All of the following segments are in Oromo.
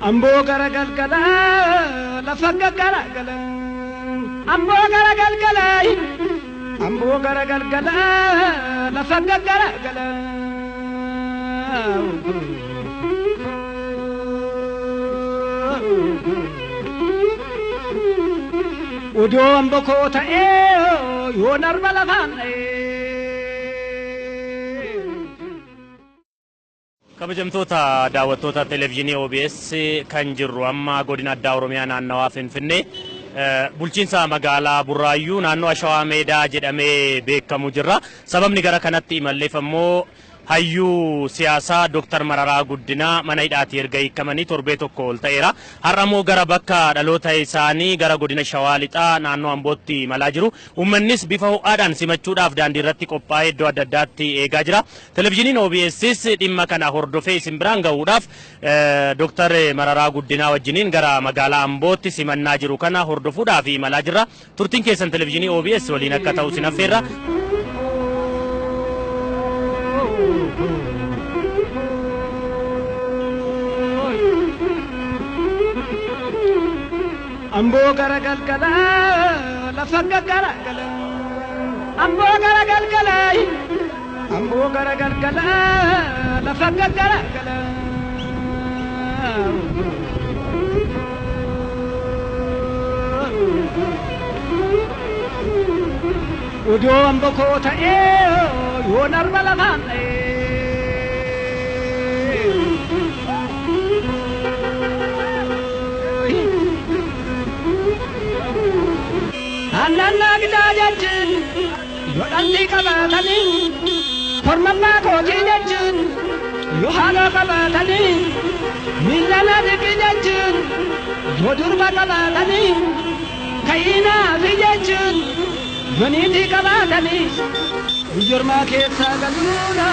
Amboo gara galgala lafa gaggaragala. Amboo gara galgala. Amboo gara galgala lafa gaggaragala. Odoo amboo koo ta'ee yoo narba lafaan dha'ee. Kabajamtoota daawwattoota televezyiinii OBS, kan jirru amma godina addaa Oromiyaa naannawaa Finfinnee, bulchiinsa magaalaa Burraayyuu, naannoo Ashawaa Meedaa jedhamee beekamu jirra. Sababni gara kanatti imalleef ammoo hayyuu siyaasaa Dr. Mararaa Guddinaa mana hidhaatii erga hiikamanii torbee tokko ol ta'eera. Har'a immoo gara bakka dhaloota isaanii, gara godina Shawaa Lixaa naannoo Ambootti imalaa jiru. Uummannis bifa ho'aadhaan simachuudhaaf daandii irratti qophaa'ee iddoo adda addaatti eegaa jira. Televezyiiniin OBSs dhimma kana hordofee isin biraan gahuudhaaf Dr. Mararaa Guddinaa wajjiniin gara magaalaa Ambootti simannaa jiru kana hordofuudhaaf imalaa jirra. Turtiin keessan televezyiinii OBS waliin akka ta'u isin affeerra. Amboo gara galgala lafa gaggaragala. Amboo gara galgala. Amboo gara galgala lafa gaggaragala. Odoo amboo koo ta'ee yoo narba lafaan dha'ee. Annannaa gitaa jechuun yoo dhalli qabaatanii, kormammaa kootii jechuun yoo haaloo qabaatanii, miilla na dhiqi jechuun yoo durba qabaatanii, ka'iinaa fi jechuun yoo niitii qabaatanii, biyyoormaa keessaa galuuna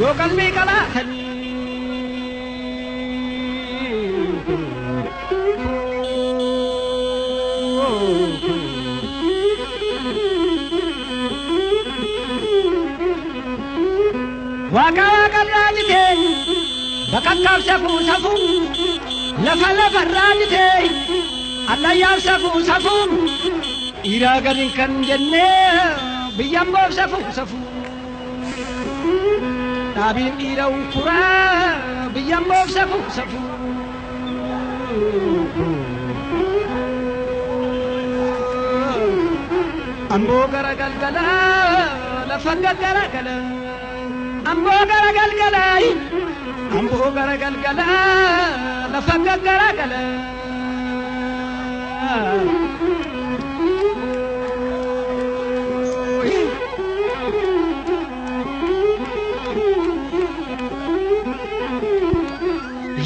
yoo qalbii qabaatanii. Waaqa waaqarraa jitee bakakkaaf safuu safuu, lafa lafarraa jitee allayyaaf safuu safuu, dhiiraa gadiin kan jennee biyyan boof safuu safuu, dhaabiin dhiira unkuraa biyyan boof safuu safuu. Amboo gara galgala lafa gaggaragala. Amboo gara galgala. Amboo gara galgala lafa gaggaragala.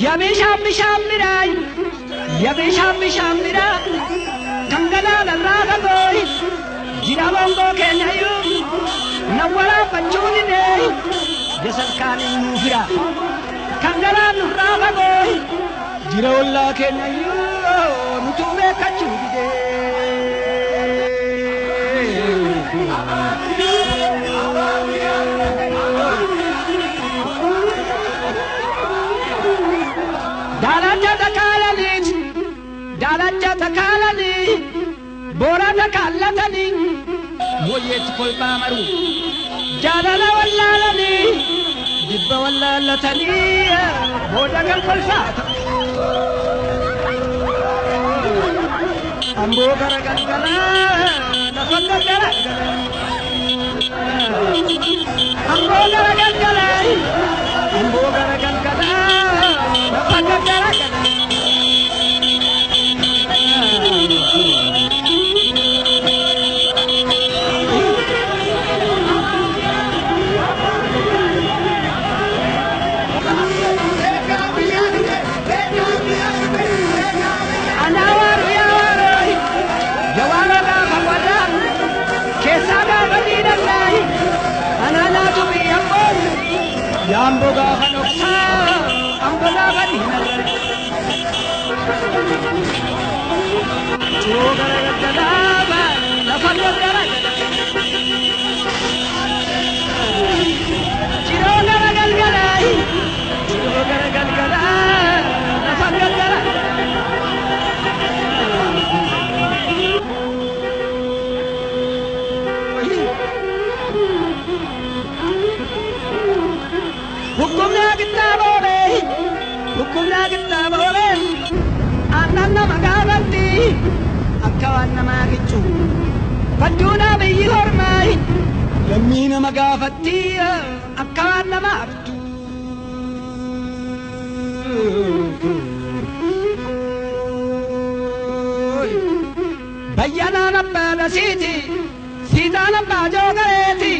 Yabishaan bishaan midhaan, yabishaan bishaan midhaan kan galaana irraa fagooyi jira bongoo keenyayyuu nan waraabachuu didee yasalkaan nuu fira, kan galaannu irraa fagooyi jira ollaa keenyayyuu nutuu beekachuu didee. Daalacha takaalanii, daalacha takaalanii, boora takaallatanii, mooyyeetti kolbaa maru, jaalala wallaalanii, jibba wallaallatanii, booda kan kolfaa ta'u. Amboo gara galgala lafa gaggara gala. Amboo gara galgala. Amboo gara galgala lafa gaggara gala. Anawaaru yaawaaro jawaara gaafa warraa keessaa gaafa diidallaayi anaanaatu biyya amboon yaamboo gaafa dhoksaa ambo gaafa diinarra. Ciroo gara galgalaa lafa gaggara gala. Ciroo gara galgalaa, ciroo gara galgalaa lafa gaggara. namaa qixxaabooreen aannan nama gaafatti akka waan namaa qiccu badduunaa biyyi hormaayi lammii nama gaafatti akka waan namaa bittu. Bayyanaan abbaa dasiiti siitaan abbaa joogareeti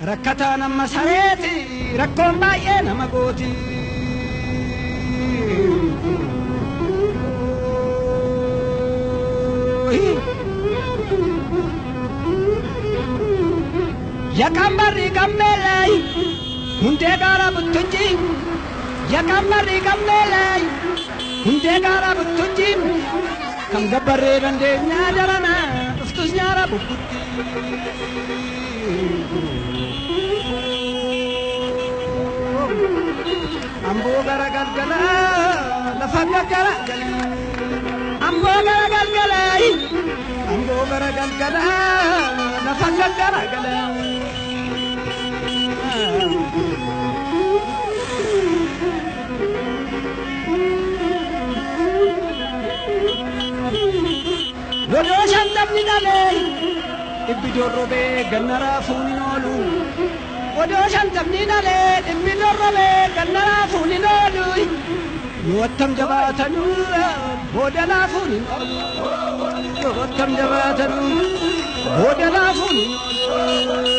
rakkataan amma sareeti rakkoon baay'ee nama gooti. Yakambarri gammeelay hundee gaara buttunji yakambarri gammeelay hundee gaara buttunji kan gabbarree dandeenyaa jarana dhuftus nyaara bubbutti. Amboo gara galgala lafa gaggara amboo gara galgala amboo gara galgala lafa gaggara gala. Godoo shantamni dhalee dhibbi dorrobee ganna raafuun hin oolu. Godoo shantamni dhalee dhibbi dorrobee ganna raafuun hin oolu. Yoo attam jabaatanuu booda laafuun hin oolu. Yoo attam jabaatanuu booda laafuun hin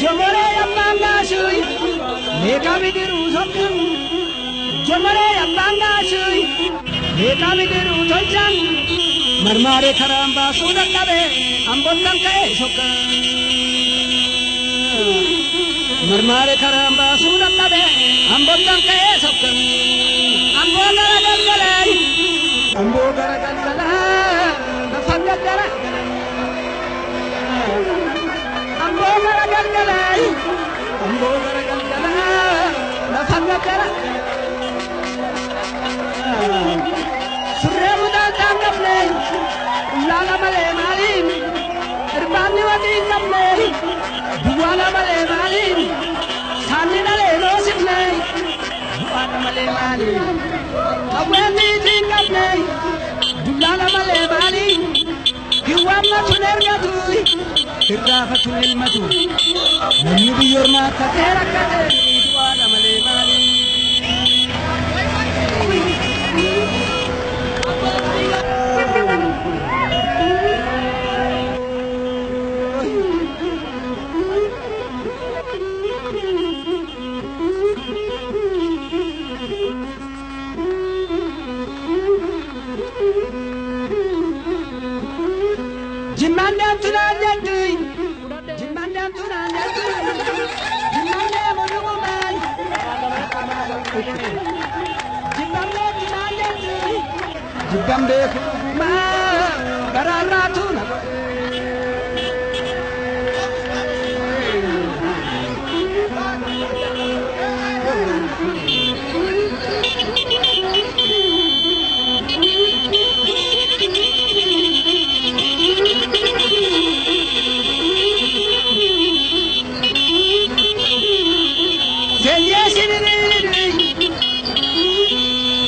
Jomoree abbaan gaashuy meeqa bidiruu sokkan Jomoree abbaan gaashuy meeqa bidiruu tolchan marmaaree karaan baasuu dadhabe ambottan ka'ee sokkan marmaaree karaan baasuu dadhabe ambottan ka'ee sokkan amboo gara galgalee amboo gara galgalee lafa gaggara amboo gara galgalee amboo gara galgalee lafa gaggara surree mutaan hin qabne ullaala malee maaliin irbaanni waxii hin qabne duwwaala malee maaliin saanni dhalee loosifne du'aadha malee maaliin qawween niitii hin qabne dullaala malee maaliin hiwwammatu ergatu hirraafatu elmatu namni biyyoormaa akkatee rakkate du'aadha malee maaliin. Jimmaan deemtu naan jettu jimmaan deemtu naan jettu jimmaan deemu dhugumaan jimmaan beektu naan jettu jibban beeku dhugumaan garaarraatu na godhe.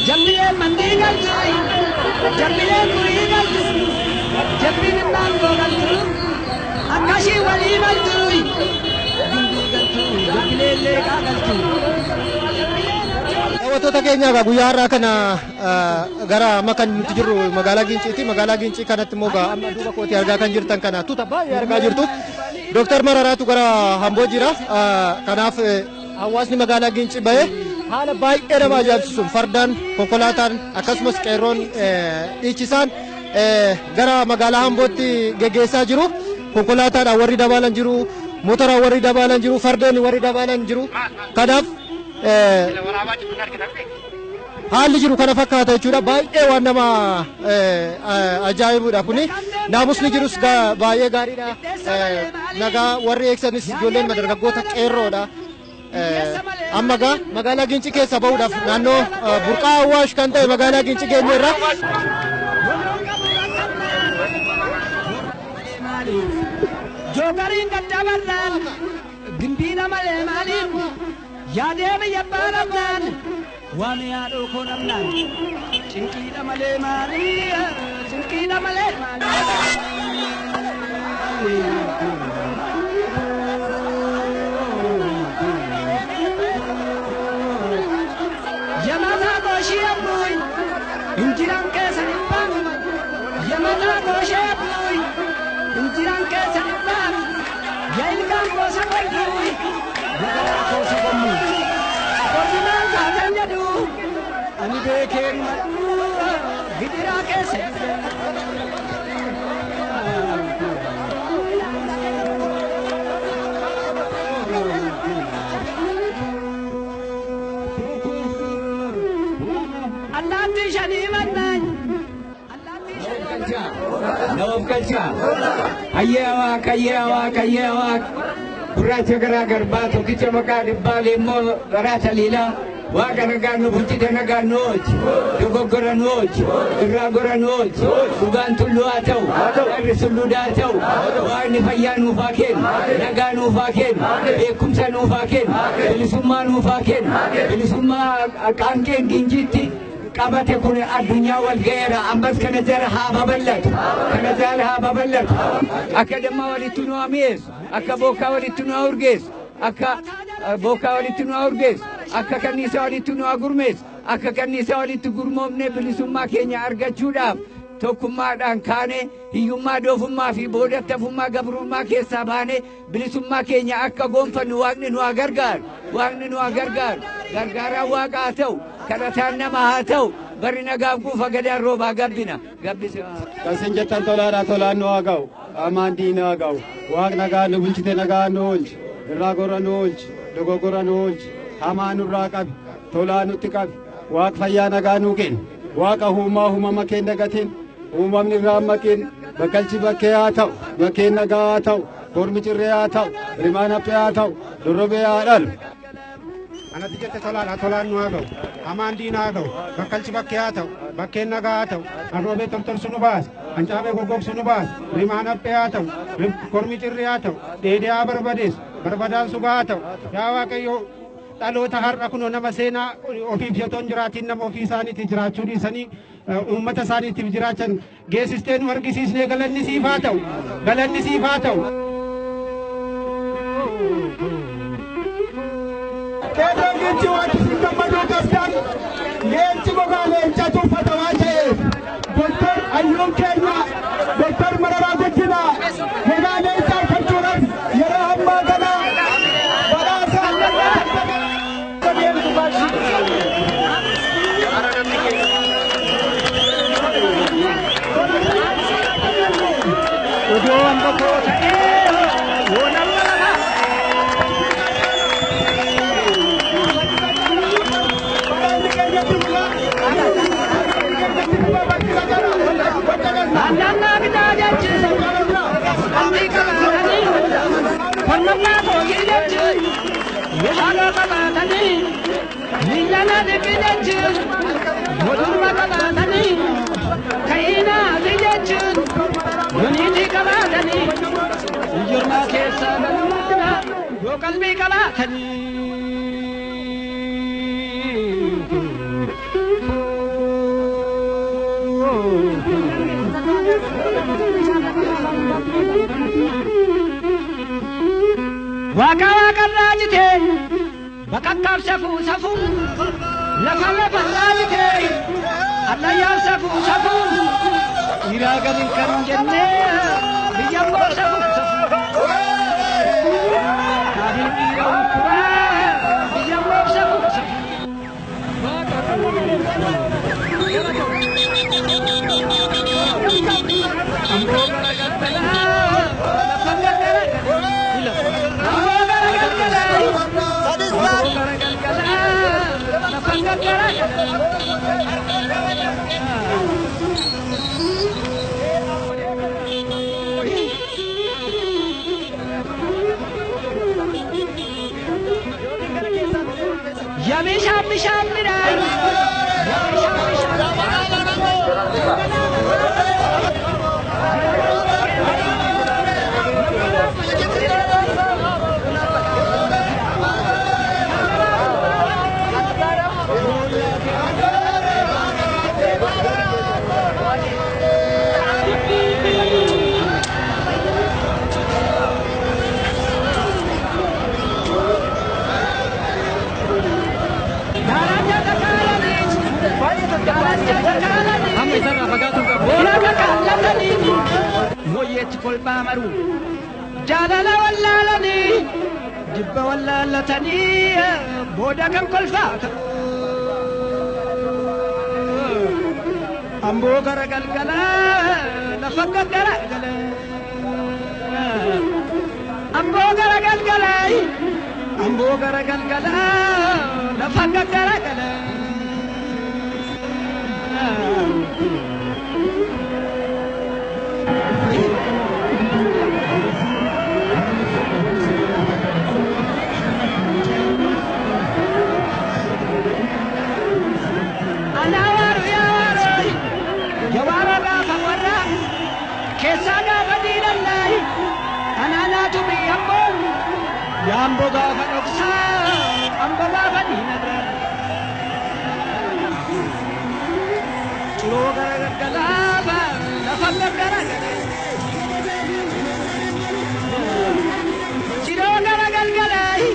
Jambileen mandii galtu, jambileen murii galtu, jambiin maangoo galtu, akkashii walii galtu, gindii galtu, jambileen leeqaa galtu. Daawwattoota keenya egaa guyyaa har'aa kana gara amma kan nuti jirru magaalaa Ginciiti. Magaalaa Gincii kanatti immoo egaa amma duuba kootii argaa kan jirtan kana tuuta baay'ee argaa jirtu. Dooktar Mararaatu gara Hamboo jira. Kanaaf hawaasni magaalaa Gincii bahee haala baay'ee nama ajaa'ibsiisuun fardaan, konkolaataan akkasumas qeerroon dhiichisaan gara magaalaa Hambootti geggeessaa jiru. Konkolaataadhaan warri dabaalan jiru, motoraan warri dabaalan jiru, fardeen warri dabaalan jiru. Kanaaf haalli jiru kana fakkaata jechuudha. Baay'ee waan nama ajaa'ibudha kuni. Naamusni jirus baay'ee gaariidha. Nagaa warri eegsanis ijoolleen dargaggoota qeerroodha. Amma gaa magaalaa Gincii keessa bahuudhaaf naannoo burqaa Awwaash kan ta'e magaalaa Gincii geenyeerra. Jookariin gaddabarraan gimbiidha malee maaliif yaadee biyya baadhamnaan waan yaaduu koo namnaan cinqiidha malee maaliif cinqiidha malee maaliif. Yamataa gooshii abbuun injiraan keessa dhibbaan yamataa gooshee abbuun injiraan keessa dhibbaan yailkaan goosa golbuun yagaraa goosa gommu gordumaan kaatan jedhu ani beekeen madhu gidiraa keessa Allaattii shanii mannaan. Nawaf galchaa. Hayyee waaq, hayyee waaq, hayyee waaq. Gurraacha garaa garbaa tokkicha maqaa dhibbaa leemmoo garaa taliilaa. Waaqa nagaan nu bulchite nagaan nu oolchi. Dogoggora nu oolchi. Irraa gora nu oolchi. Dhugaan tulluu haa ta'u. Dharri sulluudhaa haa ta'u. Waaqni fayyaa nuuf haa kennu. Nagaa nuuf haa kennu. Beekumsa nuuf haa kennu. Bilisummaa nuuf haa kennu. Bilisummaa qaanqeen Ginciitti qabate kun addunyaa wal ga'eera. Ammas kana jala haa babal'atu. Kana jala haa babal'atu. Akka dammaa walitti nu haa mi'eessu. Akka bokkaa walitti nu haa urgeessu. Akka bokkaa walitti nu haa urgeessu. Akka kanniisa walitti nu haa gurmeessu. Akka kanniisa walitti gurmoomnee bilisummaa keenya argachuudhaaf tokkummaadhaan kaane hiyyummaa doofummaa fi boodattafummaa gabrummaa keessaa baane bilisummaa keenya akka gonfannu waaqni nu haa gargaaru. Waaqni nu haa gargaaru. Gargaaraan waaqa haa ta'u. Kadhataan nama haa ta'u. Barri nagaaf quufa gadaan roobaa gabbina. Gabbisa. Kan isin jettan tolaadha tolaan nu haa ga'u. Amaan diina haa ga'u. Waaq nagaa nu bulchite nagaa nu oolchi. Irraa gora nu oolchi. Dogoggora nu oolchi. Hamaa nurraa qabi. Tolaa nutti qabi. Waaq fayyaa nagaa nuu kenni. Waaqa uumaa uumama keenya gatiin. Uumamni irraa maqin. Bakkalchi bakkee haa ta'u. Bakkeen nagaa haa ta'u. Kormi cirree haa ta'u. Rimaan haphee haa ta'u. Dorrobee haa dhalu. Anatti jette tolaadha tolaan nu haa ga'u. Hamaan diina haa ga'u. Bakkalchi bakkee haa ta'u. Bakkeen nagaa haa ta'u. Arroobee tortorsu nu baasa. Hancaabee goggogsu nu baasa. Rimaan haphee haa ta'u. Kormi cirree haa ta'u. Dheedee haa barbadeessu. Barbadaan sugaa haa ta'u. Yaa Waaqayyo dhaloota har'a kunoo nama seenaa ofiif otoo hin jiraatiin nama ofii isaaniitti jiraachuu dhiisanii uummata isaaniitiif jiraachan geessistee nu argisiisnee galanni siif haa ta'u. Galanni siif haa ta'u. Qeerroon Gincii wanti isin gammaduu qabdan leenci gogaa leencatu uffata waan ta'eef Doktor Hayyuun keenya Doktor Mararaa Guddinaa gogaa leencaa uffachuudhaaf yeroo ammaa kana badhaasa Odoon bokkoo ta'ee yoonaan lafa. Naannaa bitaa jechuun qalbii qabaatanii kormannaa kookii jechuun meeshaalee qabaatanii miillana dhiqii jechuun mootummaa qabaatanii ka'iinaa fi jechuun yoniitii qabaatanii ijormaa keessaa galuudha yoo qalbii qabaatanii. Waaqa waaqarraa jitee bakakkaaf safuu safuu lafa lafarraa jitee allayyaaf safuu safuu dhiiraa gadi kan jennee biyya immoo safuu safuu kaaniin dhiira ukkuraa biyya immoo safuu safuu. Amboo garagalgalaa lafa garagalgalaa. Amboo garagalgalaa. Amboo garagalgalaa lafa garagalgalaa. Yamishaan bishaan midhaan. Yamishaan bishaan. Mooyyeetti kolbaa maru jaalala wallaalanii jibba wallaallatanii booda kan kolfaa ta'u. Amboo gara galgalaa lafa gaggara gala. Amboo gara galgalaa amboo gara galgalaa lafa gaggara gala. Anaawaru yaawaru jawaara gaafa warra keessaa gaafa diinallaahi anaanaatu biyya amboo yaamboo gaafa dhoksaa amboo gaafa diinarraa ciroo gara gaggalaaba lafa gaggara gala ciroo gara galgalaahi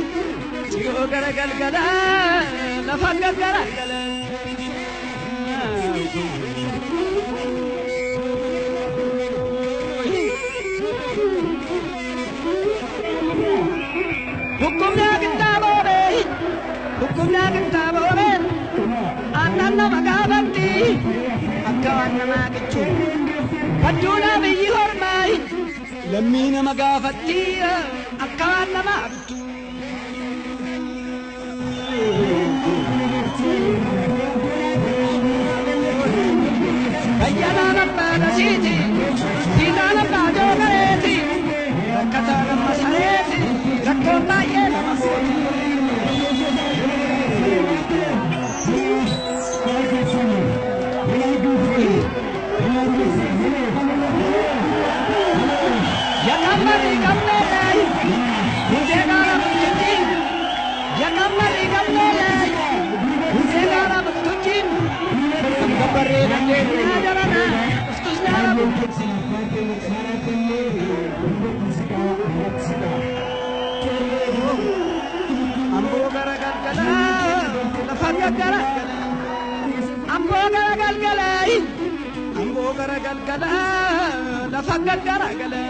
ciroo gara galgalaa lafa gaggara gala. Hukumna kitaabore, hukumna kitaabore, aannan nama gaafatti, akka waan namaa kichu. Badduudha biyyi hormaayi, lammii nama gaafatti, akka waan namaa bittu. Bayyanaan abbaa dasiiti, diinaan abbaa joogareeti, rakkataan amma sareeti, rakkoon baay'ee nama gooti. Yakammarri qabneedhaan, hundee gaara bultuutiin. Yakammarri qabneedhaan, hundee gaara bultuutiin. Gabbarree dandeenyaa jarana, uftus naara bultuutiin. Amboo gara galgalaa, lafa gaggara gala. Amboo gara galgalaa, amboo gara galgalaa, lafa gaggara gala.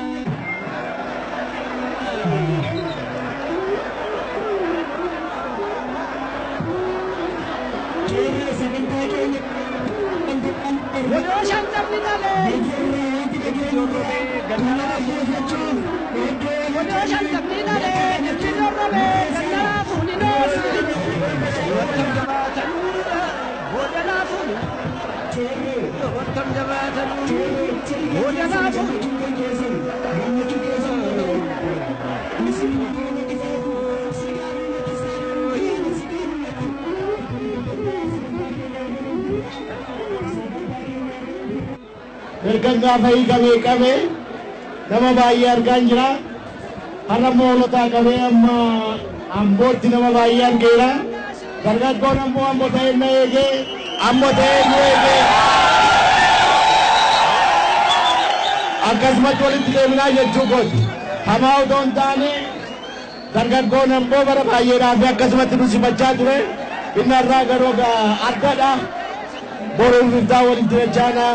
Godoo shantamni dhalee, itti dorrobee gannaraa fuudhu. Godoo shantamni dhalee, itti dorrobee gannaraa fuuni noolu. Wattam jabaatanuu, booda laafuuni. Wattam jabaatanuu, booda laafuuni. Erga gaafa hiikamee qabee nama baay'ee argaan jira. Har'a moolotaa qabee amma ambootti nama baay'ee argeera. Dargaggoon ammoo amboo ta'ee na eegee amboo ta'ee nu eegee. Akkasumatti walitti deeminaa jechuu kooti. Hamaa otoo hin taane dargaggoon amboo bara baay'eedhaaf akkasumatti nu simachaa ture. Inni har'aa garuu addadha. Boruuf iftaa walitti dachaanaa.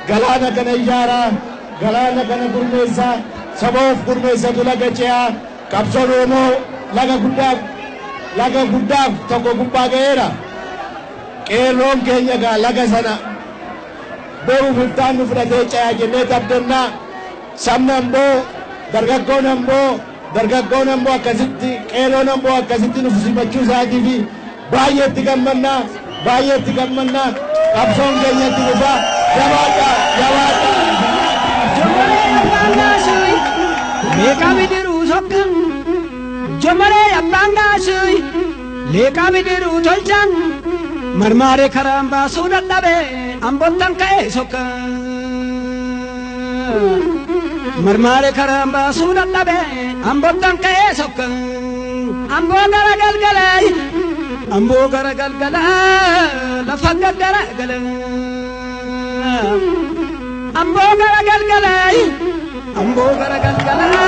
Galaana kana ijaaraa, galaana kana gurmeessaa, saba of gurmeessatu laga ce'aa, qabsoon Oromoo laga guddaaf laga guddaaf tokko gubbaa ga'eera. Qeerroon keenya gaa laga sana boruuf iftaan nu fudhatee ce'aa jennee abdannaa. Sabni amboo, dargaggoon amboo, dargaggoon amboo akkasitti, qeerroon amboo akkasitti nu simachuu isaatii fi baay'eetti gammannaa, baay'eetti gammannaa, qabsoon keenya itti fufaa. Jabaadhaa, jabaadhaa. Jomoree abbaan gaasii meeqa bidiruu sokka. Jomoree abbaan gaasii Leeqaa bidiruu tolcha marmaaree karaan baasuu dadhabe ambottan ka'ee sokka. Marmaaree karaan baasuu dadhabe ambottan ka'ee sokka. Amboo gara galgalaa amboo gara galgalaa lafa gaggara gala. Amboo gara galgalaa amboo gara galgalaa.